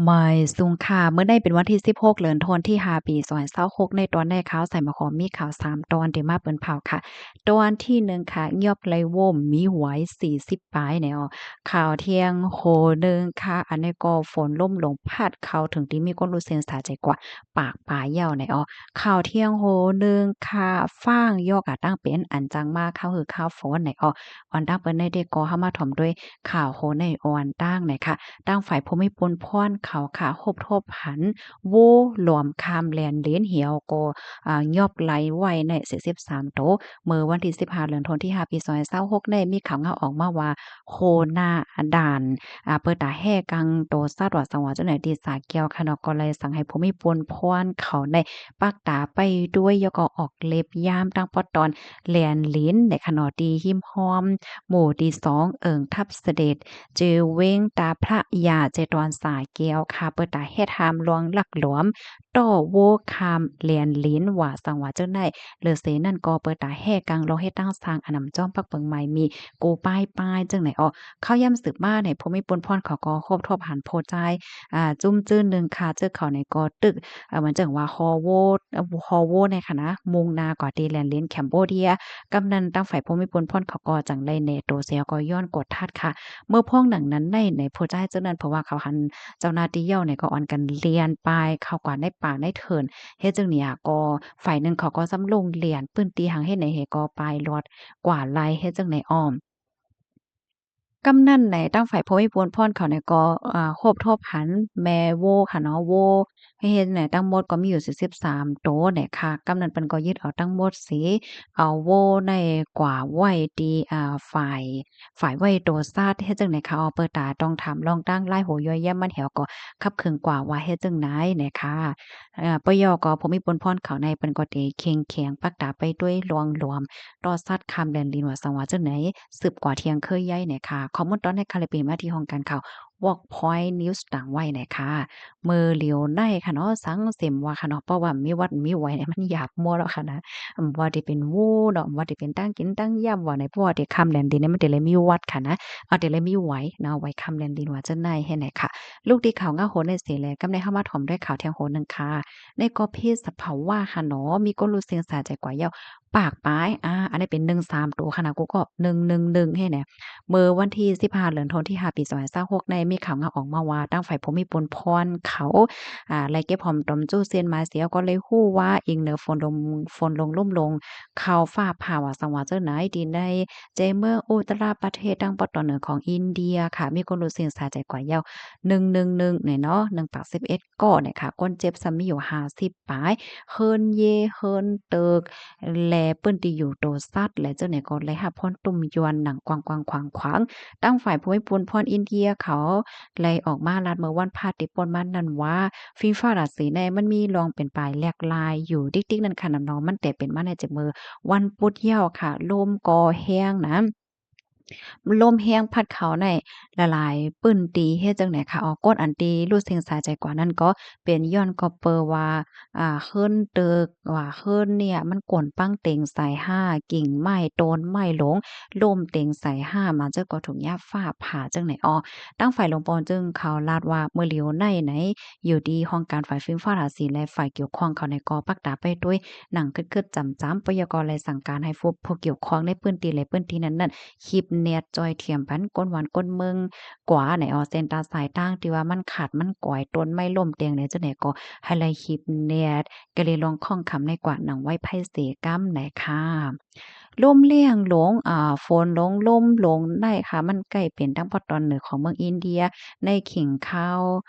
ໝາຍສຸງຄ່ະ ມື້ໃນເປັນວັນທີສິບຫົກ ເດືອນທັນວາ ປີສອງພັນຊາວຫົກ ໃນຕອນໃນຂ່າວສາຍໝາກຫອມ ມີຂ່າວສາມຕອນທີ່ມາເປັນຂ່າວຄ່ະ. ຕອນທີໜຶ່ງຄ່ະ ຫຍ້ອບໄລ່ໂວ້ມີໄວສີ່ສິບປາຍແນວ. ຂ່າວທ່ຽງໂຮໜຶ່ງຄ່ະ ອັນນີ້ກໍຝົນລົມຫຼວງພັດເຂົ້າ ເຖິງທີ່ມີຄົນຮູ້ເສັງສາໃຈກວ່າປາກປາຍເຍົາແນວ. ຂ່າວທ່ຽງໂຮໜຶ່ງຄ່ະ ຟ້າງຢອກກະຕັ້ງເປັນອັນຈັ່ງມາຂ່າວຮືຂ່າວຝົນແນວ. ອອນຕາງເປີດໃນເດກໍເຮົາມາຖອມດ້ວຍ ຂ່າວໂຮໃນອອນຕາງນະຄະ. ທາງຝ່າຍຜູ້ມີປຸນພອນເຂົາຄະ ຮົບທົບຫັນໂວ້ຫຼວມຂ້າມແລນລິນ ແລ້ວກໍ ອາ ຫຍ້ອບໄລ່ໄວ້ໃນສີ່ສິບສາມໂຕ. ເມື່ອວັນທີສິບຫ້າ ເດືອນທັນວາ ປີສອງພັນຊາວຫົກ ໃນມີຂ່າວງາວອອກມາວ່າ ຫົວໜ້າດ່ານ ອາ ເປີດຕາແຮ່ກັງໂຕສັດ ວ່າສັງວ່າຈັ່ງໃດ ທີ່ສາແກ້ວຄະເນາະ ກໍເລີຍສັ່ງໃຫ້ຜູ້ມີປຸນພອນເຂົາໃນ ປັກຕາໄປດ້ວຍ ແລ້ວກໍອອກເລັບຍາມທາງປອດຕອນແລນລິນໃນຄະເນາະ ທີ່ຮິມຮ່ອມໝູ່ທີສອງ ເອີ່ງທັບສະເດັດ ເຈເວັງຕາພະຍາ ເຈຕອນສາແກ້ວຄະ ເປີດຕາແຮ່ທາມລວງຫຼັກຫຼວມ ຕໍ່ໂວ້ຂ້າມແລນລິນ ວ່າສັງວ່າຈັ່ງໃດ. ເລີເສນັ້ນກໍເປີດຕາແຮ່ກັງລອງເຮັດຕັ້ງສ້າງອານາມຈອມປັກເປິງໃໝ່ ມີກູປ້າຍປ້າຍຈັ່ງໃດອອກ. ຂ່າວຢ້ຳສືບມາໃນຜູ້ມີປຸນພອນເຂົາກໍຮົບທົບຫັນຜູ້ຊາຍ ອາ ຈຸ້ມຈື່ໜຶ່ງຄ່ະ ເຈີເຂົາໃນກໍຕຶກ ເອີ ມັນຈັ່ງວ່າ ຮໍໂວ້ ຮໍໂວ້ໃນຄະນະ ມຸ່ງໜ້າກວ່າທີ່ແລນລິນແຄມໂບເດຍ. ກຳນັ້ນທາງຝ່າຍຜູ້ມີປຸນພອນເຂົາກໍຈັ່ງໄດ້ແນໂຕເສຍ ກໍຍ້ອນກົດທັດຄ່ະ. ເມື່ອພວກໜັງນັ້ນໃນ ໃນຜູ້ຊາຍເຈົ້ານັ້ນ ເພາະວ່າເຂົາຫັນເຈົ້າໜ້າທີ່ເຍົາໃນກໍອ່ອນກັນລຽນປາຍເຂົ້າກວ່າໃນປ່າໃນເທີນ ເຮັດຈັ່ງນີ້ ອາ ກໍຝ່າຍໜຶ່ງເຂົາກໍສຳລົງລຽນ ປືນຕີຫາງເຮັດໃນເຮກໍປາຍລອດກວ່າໄລ່ ເຮັດຈັ່ງໃດອ້ອມ. ກຳນັ້ນໃນ ທາງຝ່າຍຜູ້ມີປຸນພອນເຂົານີ້ກໍ ອາ ຮົບທົບຫັນແມ່ໂວ້ຄ່ະເນາະ ໂວ້ເຮັດໃນ ທັງໝົດກໍມີຢູ່ສີ່ສິບສາມໂຕນີ້ຄ່ະ. ກຳນັ້ນເພິ່ນກໍຍຶດເອົາທັງໝົດເສ ເອົາໂວ້ໃນກວ່າໄວ້ທີ່ ອາ ຝາຍ ຝາຍໄວ້ໂຕສັດ ເຮັດຈັ່ງໃດຄ່ະ ເອົາເປີດຕາຕ້ອງຖາມລອງຕັ້ງຫຼາຍໂຫຍ້ອຍແຍ້ມມັນແຮວ ກໍຂັບເຄື່ອນກວ່າວ່າເຮັດຈັ່ງໃດນີ້ຄ່ະ. ອາ ປະໂຫຍກກໍຜູ້ມີປຸນພອນເຂົາໃນ ເພິ່ນກໍເຕເຄັ່ງແຂງປັກຕາໄປດ້ວຍລວງລວມ ຕໍ່ສັດຂ້າມແດນດິນວ່າສັງວ່າຈັ່ງໃດ ສືບກວ່າທ່ຽງຄືໃຫຍ່ແນ່ຄ່ະ. ຂໍ້ມູນຕອນໃນຄາລິບປີມາທີ່ຫ້ອງການຂ່າວ Workpoint News ຕາງໄວ້ແນ່ຄ່ະ. ມື້ຫຼຽວໃນຄ່ະເນາະ ສັງເສມວ່າຄ່ະເນາະ ເພາະວ່າມີວັດມີໄຫວນີ້ ມັນຫຍາບມົວແລ້ວຄ່ະນະ. ອາ ບໍ່ວ່າທີ່ເປັນຫູເນາະ ບໍ່ວ່າທີ່ເປັນຕັ້ງກິນຕັ້ງຢາມວ່າໃນ ເພາະວ່າທີ່ຂ້າມແດນດິນນີ້ ມັນຈະເລີຍມີວັດຄ່ະນະ ອາ ຈະເລີຍມີໄຫວເນາະ ໄຫວຂ້າມແດນດິນວ່າຈັ່ງໃດແນ່ຄ່ະ. ລູກທີ່ຂ່າວງາວໂຫໃນເສແລ ກຳໃນເຮົາມາຖອມດ້ວຍຂ່າວທ່ຽງໂຫໜຶ່ງຄ່ະ. ໃນກໍເພດສະພາວະຄ່ະເນາະ ມີຄົນຮູ້ເສັງສາໃຈກວ່າເຍົາ ປາກປາຍ ອາ ອັນນີ້ເປັນໜຶ່ງສາມໂຕຄ່ະນະ ກູກໍ ໜຶ່ງໜຶ່ງໜຶ່ງ ເຮັດແນ່. ເມື່ອວັນທີສິບຫ້າ ເດືອນທັນວາ ປີສອງພັນຊາວຫົກ ໃນມີຂ່າວງາວອອກມາວ່າ ທາງຝ່າຍຜູ້ມີປຸນພອນເຂົາ ອາ ໄລ່ເກັບຫອມຕົມຈູ້ເສັ້ນມາເສຍ ກໍເລີຍຮູ້ວ່າ ອີງເໜືອຝົນລົງ ຝົນລົງ ລົມລົງ ເຂົ້າຟ້າຜ່າວ່າສັງວ່າເຈົ້າໃນ ທີ່ໃນ ໃຈເມືອງອຸດຕະລະປະເທດ ທາງປອກຕອນເໜືອຂອງອິນເດຍຄ່ະ ມີຄົນຮູ້ເສັງສາໃຈກວ່າເຍົາ ໜຶ່ງໜຶ່ງໜຶ່ງ ແນ່ເນາະ ໜຶ່ງປາກສິບເອັດ ກໍແນ່ຄ່ະ. ຄົນເຈັບຊ້ຳມີຢູ່ຫ້າສິບປາຍ ເຮືອນເຢ ເຮືອນຕຶກ ແລະ ພື້ນທີ່ຢູ່ໂຕສັດ ແລະ ເຈົ້າໃນກໍໄດ້ຮັບຜົນຕຸ່ມຢວນໜັງກວ້າງໆຂວາງໆ. ທາງຝ່າຍຜູ້ມີປຸນພອນອິນເດຍເຂົາໄດ້ອອກມາລາດເມື່ອວັນພະທີ່ປົນມານັ້ນວ່າ ຝິງຟ້າລາສີໃນມັນມີລ່ອງເປັນປາຍແຫຼກຫຼາຍຢູ່ຕິກໆນັ້ນຄ່ະນະເນາະ. ມັນແຕ່ເປັນມາໃນຈາກມື້ວັນພຸດເຍົາຄ່ະ ລົມກໍແຮງນະ ລົມແຮງພັດເຂົ້າໃນຫຼາຍໆພື້ນທີ່ ເຮັດຈັ່ງໃດຄ່ະ ອອກກົດອັນທີ່ຮູ້ເສັງສາໃຈກວ່ານັ້ນ ກໍເປັນຍ້ອນກໍເປີວ່າ ອາ ເຮືອນຕຶກວ່າເຮືອນເນີ້ຍ ມັນໂກນປັງເຕັງໃສ່ຫ້າ ກິ່ງໄມ້ ໂຕນໄມ້ຫຼົງ ລົ້ມເຕັງໃສ່ຫ້າ ບາງເທື່ອກໍຖືກຫຍ້າຟ້າຜ່າຈັ່ງໃດອອກ. ທາງຝ່າຍຫຼວງປອງຈຶ່ງເຂົາລາດວ່າ ມື້ຫຼຽວໃນໃນ ຢູ່ທີ່ຫ້ອງການຝ່າຍຝິງຟ້າລາສີ ແລະ ຝ່າຍກ່ຽວຂ້ອງເຂົາໃນກໍປັກຕາໄປດ້ວຍໜັງຄຶດໆຈຳໆ ປະໂຫຍກກໍໄດ້ສັ່ງການໃຫ້ຜູ້ ຜູ້ກ່ຽວຂ້ອງໃນພື້ນທີ່ ແລະ ພື້ນທີ່ນັ້ນໆ ຮີບແນດຈ່ອຍທຽມກັນ ຄົນບ້ານຄົນເມືອງກວ່າໃນອອກເສັ້ນທາງສາຍທາງທີ່ວ່າມັນຂາດມັນກອຍ ຕົ້ນໄມ້ລົ້ມແຕງໃນຈັ່ງໃດກໍໃຫ້ໄລ່ຮີບແນດ ກະເລລອງຂ້ອງຄຳໃນກວ່າໜັງໄວໄພເສກຳໃນຄ່ະ. ລົມແຮງລົງ ອາ ຝົນລົງ ລົມລົງໃນຄ່ະ ມັນໃກ້ເປັນທາງພາກຕອນເໜືອຂອງເມືອງອິນເດຍ ໃນເຂດຄາວ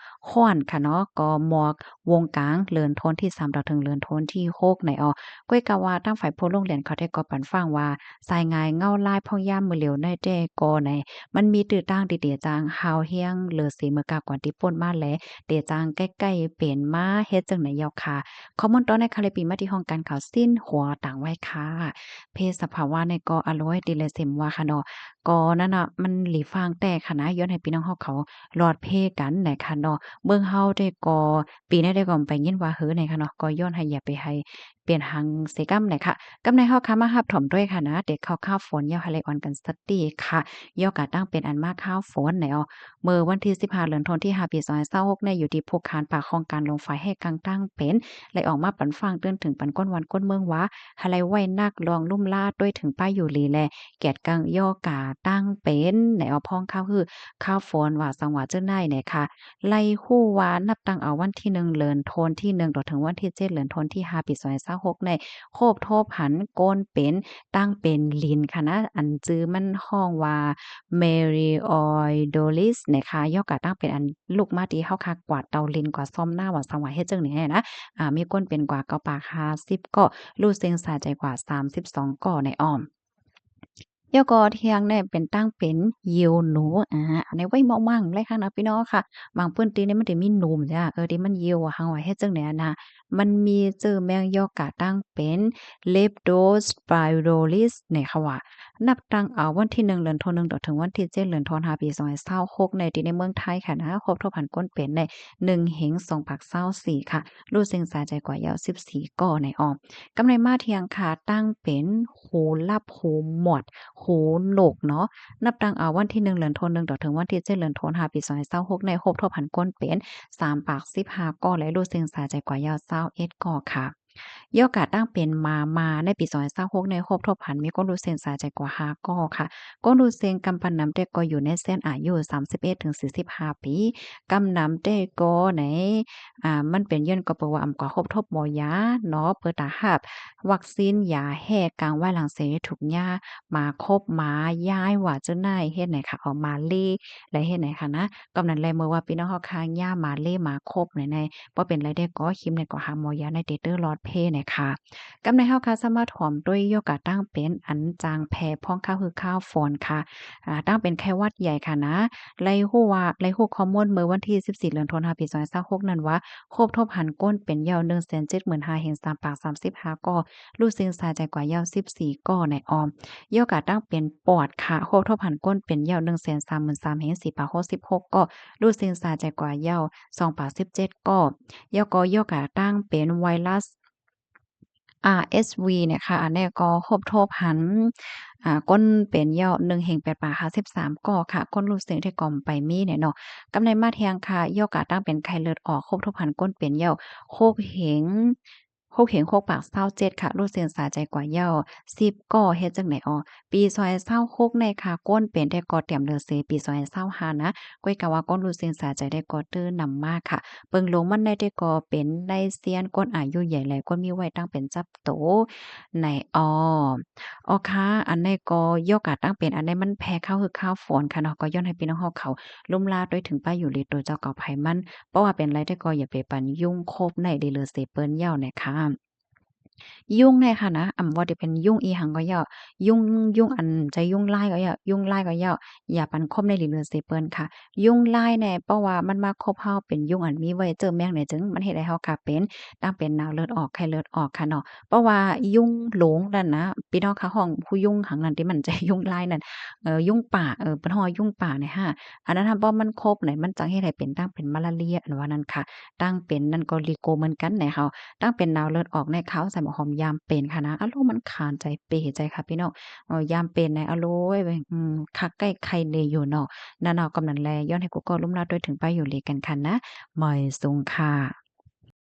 ຮ້ອນຄ່ະເນາະ ກໍໝອກວົງກາງເລີນໂທນທີສາມຕໍ່ເຖິງເລີນໂທນທີຫົກໃນອອກ ກ້ວຍກະວ່າທາງຝ່າຍຜູ້ລົງແລ່ນເຂົາແທ້ກໍປັນຟັງວ່າ ສາຍງາຍເງົາລາຍພອງຍາມມື້ຫຼຽວໃນແທ້ກໍໃນ ມັນມີຕື້ຕ່າງທີ່ເຕະຈາງຮາວແຮງເລີເສເມື່ອກາກວ່າທີ່ປົນມາ ແລະ ເຕະຈາງໃກ້ໆເປັນມາ ເຮັດຈັ່ງໃດເຈົ້າຄ່ະ. ຂໍ້ມູນຕໍ່ໃນຄາລິບປີມາທີ່ຫ້ອງການຂ່າວຊິນຫົວຕາງໄວ້ຄ່ະ. ເພດສະພາວະໃນກໍອາໂລຍຕິເລເຊມວ່າຄ່ະເນາະ ກໍນັ້ນນະ ມັນຫຼີຟາງແຕ່ຄ່ະນະ ຍ້ອນໃຫ້ພີ່ນ້ອງເຮົາເຂົາຫຼອດເພກັນໃນຄ່ະເນາະ. ເມືອງເຮົາແທ້ກໍ ປີໃນແທ້ກໍໄປຍິນວ່າເຮີໃນຄ່ະເນາະ ກໍຍ້ອນໃຫ້ຢ່າໄປໃຫ້ ປ່ຽນຫາງເສຍກ້ຳນະຄະ. ກຳໃນເຮົາຄະມາຮັບຖອມດ້ວຍຄະນະ ເຕະເຂົ້າຄາວຝົນ ເຢາະໃຫ້ໄລ່ອອນກັນສະຕິຄະ. ເຢາະກະຕັ້ງເປັນອັນມາຄາວຝົນແນວ ເມື່ອວັນທີສິບຫ້າ ເດືອນໂທນທີຫ້າ ປີສອງພັນຊາວຫົກໃນ ຢູ່ທີ່ພູຄານປາກຫ້ອງການລົງຝາຍແຮກກາງຕັ້ງເປັນ ໄລ່ອອກມາປັນຟັງເຕືອນເຖິງປັນກົ້ນວັນກົ້ນເມືອງວ່າ ໃຫ້ໄລ່ໄວ້ໜັກລອງລຸ່ມລາດ້ວຍເຖິງປ້າຢູ່ຫຼີແລ ແກດກັງເຢາະກະຕັ້ງເປັນໃນອອກພ້ອງຄາວຮືຄາວຝົນວ່າສັງຫວາຈື່ໄດ້ນະຄະ. ໄລ່ຮູ້ວ່ານັບຕັ້ງເອົາວັນທີໜຶ່ງ ເດືອນໂທນທີໜຶ່ງ ຕໍ່ເຖິງວັນທີເຈັດ ເດືອນໂທນທີຫ້າ ປີສອງພັນຊາວຫົກໃນ ໂຄບທົບຫັນກົ້ນເປັນຕັ້ງເປັນລິນຄະນະ ອັນຈື່ມັນຮ້ອງວ່າ Marioidolis ນະຄະ. ເຢາະກະຕັ້ງເປັນອັນລຸກມາທີ່ເຮົາຄະກວາດເຕົາລິນ ກວາດຊອມນ້ຳວ່າສັງຫວາເຮັດຈັ່ງນີ້ນະ ອາ ມີກົ້ນເປັນກວ່າເກົ້າປາກຫ້າສິບກໍ ຮູ້ເສັງສາໃຈກວ່າສາມສິບສອງກໍໃນອອມ. ແລ້ວກໍທຽງແນ່ເປັນຕັ້ງເປັນຢິວໜູ ອາ ອັນນີ້ໄວ້ເໝາະມັ່ງເລີຍຄະນະ ພີ່ນ້ອງຄະ. ບາງພື້ນທີ່ນີ້ມັນຈະມີໜູມຈ້າ ເອີ ທີ່ມັນຢິວ ຫາງວ່າເຮັດຈັ່ງໃດນະ ມັນມີຊື່ແມ່ງເຢາະກະຕັ້ງເປັນ Leptospirolis ໃນຄະວ່າ ນັບຕັ້ງເອົາວັນທີໜຶ່ງ ເດືອນໂທນໜຶ່ງ ຕໍ່ເຖິງວັນທີເຈັດ ເດືອນໂທນຫ້າ ປີສອງພັນຊາວຫົກໃນ ທີ່ໃນເມືອງໄທຄະນະ ໂຄບທົບຫັນກົ້ນເປັນໃນ ໜຶ່ງເຮັງສອງປາກຊາວສີ່ຄະ ຮູ້ເສັງສາໃຈກວ່າເຍົາະສິບສີ່ກໍໃນອອມ. ກຳໃນມາທຽງຄະ ຕັ້ງເປັນ ຫູຫຼັບ ຫູໝອດ ຫູນົກເນາະ ນັບຕັ້ງເອົາວັນທີໜຶ່ງ ເດືອນໂທນໜຶ່ງ ຕໍ່ເຖິງວັນທີເຈັດ ເດືອນໂທນຫ້າ ປີສອງພັນຊາວຫົກໃນ ໂຄບທົບຫັນກົ້ນເປັນສາມປາກສິບຫ້າກໍ ແລະ ຮູ້ເສັງສາໃຈກວ່າເຍົາະຊາວເອັດກໍຄະ. ເຍົາະກະຕັ້ງເປັນໝາມາໃນປີສອງພັນຊາວຫົກໃນ ໂຄບທົບຫັນມີຄົນຮູ້ເສັງສາໃຈກວ່າຫ້າກໍຄະ. ຄົນຮູ້ເສັງກຳປັ່ນນຳແຕ່ກໍຢູ່ໃນເຊນອາຍຸສາມສິບເອັດເຖິງສີ່ສິບຫ້າປີ ກຳນຳແຕ່ກໍໃນ ອາ ມັນເປັນຍ້ອນກໍເປີວ່າອຳກວ່າໂຄບທົບໝໍຢາເນາະ ເປີຕາຮັບວັກຊີນຢາແຮກກາງໄວ້ຫຼັງເສຍທຸກຍາ ໝາຄົບໝາຍ້າຍວ່າຈັ່ງໃດເຮັດໃນຄະ ອອກມາເລ ແລະ ເຮັດໃນຄະນະ. ກຳນັ້ນແຫຼະ ເມື່ອວ່າພີ່ນ້ອງເຮົາຄາຍາໝາເລໝາຄົບໃນ ໃນ ບໍ່ເປັນໄລແດ່ກໍ ຄິມໃນກໍຫາໝໍຢາໃນເຕເຕີລອດເພໃນຄະ. ກຳໃນເຮົາຄະສາມາດຖອມດ້ວຍເຍົາະກະຕັ້ງເປັນອັນຈາງແພ່ພ້ອງຄາວຮືຄາວຝົນຄະ ອາ ຕັ້ງເປັນໄຂ້ຫວັດໃຫຍ່ຄະນະ. ໄລ່ຮູ້ວ່າ ໄລ່ຮູ້ຂໍ້ມູນເມື່ອວັນທີສິບສີ່ ເດືອນໂທນຫ້າ ປີສອງພັນຊາວຫົກນັ້ນວ່າ ໂຄບທົບຫັນກົ້ນເປັນເຍົາະໜຶ່ງແສນເຈັດໝື່ນຫ້າເຮັງສາມປາກສາມສິບຫ້າກໍ ຮູ້ເສັງສາໃຈກວ່າເຍົາະສິບສີ່ກໍໃນອອມ. ເຍົາະກະຕັ້ງເປັນປອດຄະ ໂຄບທົບຫັນກົ້ນເປັນເຍົາະໜຶ່ງແສນສາມໝື່ນສາມເຮັງສີ່ປາກຫົກສິບຫົກກໍ ຮູ້ເສັງສາໃຈກວ່າເຍົາະສອງປາກສິບເຈັດກໍ. ແລ້ວກໍເຍົາະກະຕັ້ງເປັນໄວຣັສ ອາ ເອັສ ວີ ນະຄະ ອັນນີ້ກໍໂຄບທົບຫັນ ອາ ກົ້ນເປັນເຍົາະໜຶ່ງເຮັງແປດປາກຫ້າສິບສາມກໍຄະ ຄົນຮູ້ເສັງທີ່ກໍໄປມີແນ່ເນາະ. ກຳໃນມາທຽງຄະ ເຍົາະກະຕັ້ງເປັນໄຂ້ເລືອດອອກ ໂຄບທົບຫັນກົ້ນເປັນເຍົາະຫົກເຮັງ ຫົກເຮັງຫົກປາກຊາວເຈັດຄະ ຮູ້ເສັງສາໃຈກວ່າເຍົາະສິບກໍ ເຮັດຈັ່ງໃດອໍ ປີສອງພັນຊາວຫົກໃນຄະ ຄົນເປັນແຕ່ກໍຕຽມເລືອດເສຍປີສອງພັນຊາວຫ້ານະ ກ້ອຍກະວ່າຄົນຮູ້ເສັງສາໃຈແຕ່ກໍຕື່ນຳມາຄະ. ເບິ່ງລົງມັນໃນແຕ່ກໍເປັນໃນຊຽນຄົນອາຍຸໃຫຍ່ ແລະ ຄົນມີໄວ້ຕັ້ງເປັນຈັບໂຕໃນອອມ. ອໍຄະ ອັນໃດກໍເຍົາະກະຕັ້ງເປັນອັນໃດມັນແພ່ຄາວຮືຄາວຝົນຄະເນາະ ກໍຍ້ອນໃຫ້ພີ່ນ້ອງເຮົາເຂົາ ລຸມລາດ້ວຍເຖິງປ້າຢູ່ລີໂຕເຈົ້າເກົ່າໃຜມັນ ເພາະວ່າເປັນໄລແຕ່ກໍຢ່າໄປປັນຍຸງຄົບໃນ ດີເລີເສເປິນເຍົາະນະຄະ. ຍຸງນະຄະນະ ອຳ ບໍ່ວ່າຈະເປັນຍຸງອີ່ຫຍັງກໍເຍົາະ ຍຸງ ຍຸງອັນ ຈະຍຸງລາຍກໍເຍົາະ ຍຸງລາຍກໍເຍົາະ ຢ່າປັນຄົບໃນ ດີເລີເສເປິນຄະ. ຍຸງລາຍແນ່ ເພາະວ່າມັນມາຄົບເຮົາ ເປັນຍຸງອັນມີໄວເຈີແມງແນ່ຈຶ່ງ ມັນເຮັດໃຫ້ເຮົາກະເປັນ ຕັ້ງເປັນໜາວເລືອດອອກ ໄຂ້ເລືອດອອກຄະເນາະ. ເພາະວ່າຍຸງຫຼົງນັ້ນນະ ພີ່ນ້ອງຄະ ຮ້ອງຜູ້ຍຸງຫຍັງນັ້ນ ທີ່ມັນຈະຍຸງລາຍນັ້ນ ເອີ ຍຸງປ່າ ເອີ ເພິ່ນຮ້ອງວ່າຍຸງປ່ານະຮະ. ອັນນັ້ນຫັ້ນ ເພາະມັນຄົບໃນ ມັນຈັ່ງເຮັດໃຫ້ເປັນ ຕັ້ງເປັນມາລາເຣຍ ອັນວ່ານັ້ນຄະ. ຕັ້ງເປັນນັ້ນກໍລີໂກເໝືອນກັນນະເຮົາ ຕັ້ງເປັນໜາວເລືອດອອກໃນ ຄາວໃສ່ໝາກຫອມຢາມເປັນຄະນະ. ອາໂລ ມັນຄານໃຈເປໃຈຄະພີ່ນ້ອງ ເອີ ຢາມເປັນໃນ ອາໂລ ເອີຍ ອືມ ຄັກໄກ່ໄຂ່ເນຢູ່ເນາະ ນະເນາະ. ກຳນັ້ນແລ ຍ້ອນໃຫ້ກູກໍລຸມລາດ້ວຍເຖິງປ້າຢູ່ລີກັນຄະນະ ມາຍຊຸງຄະ.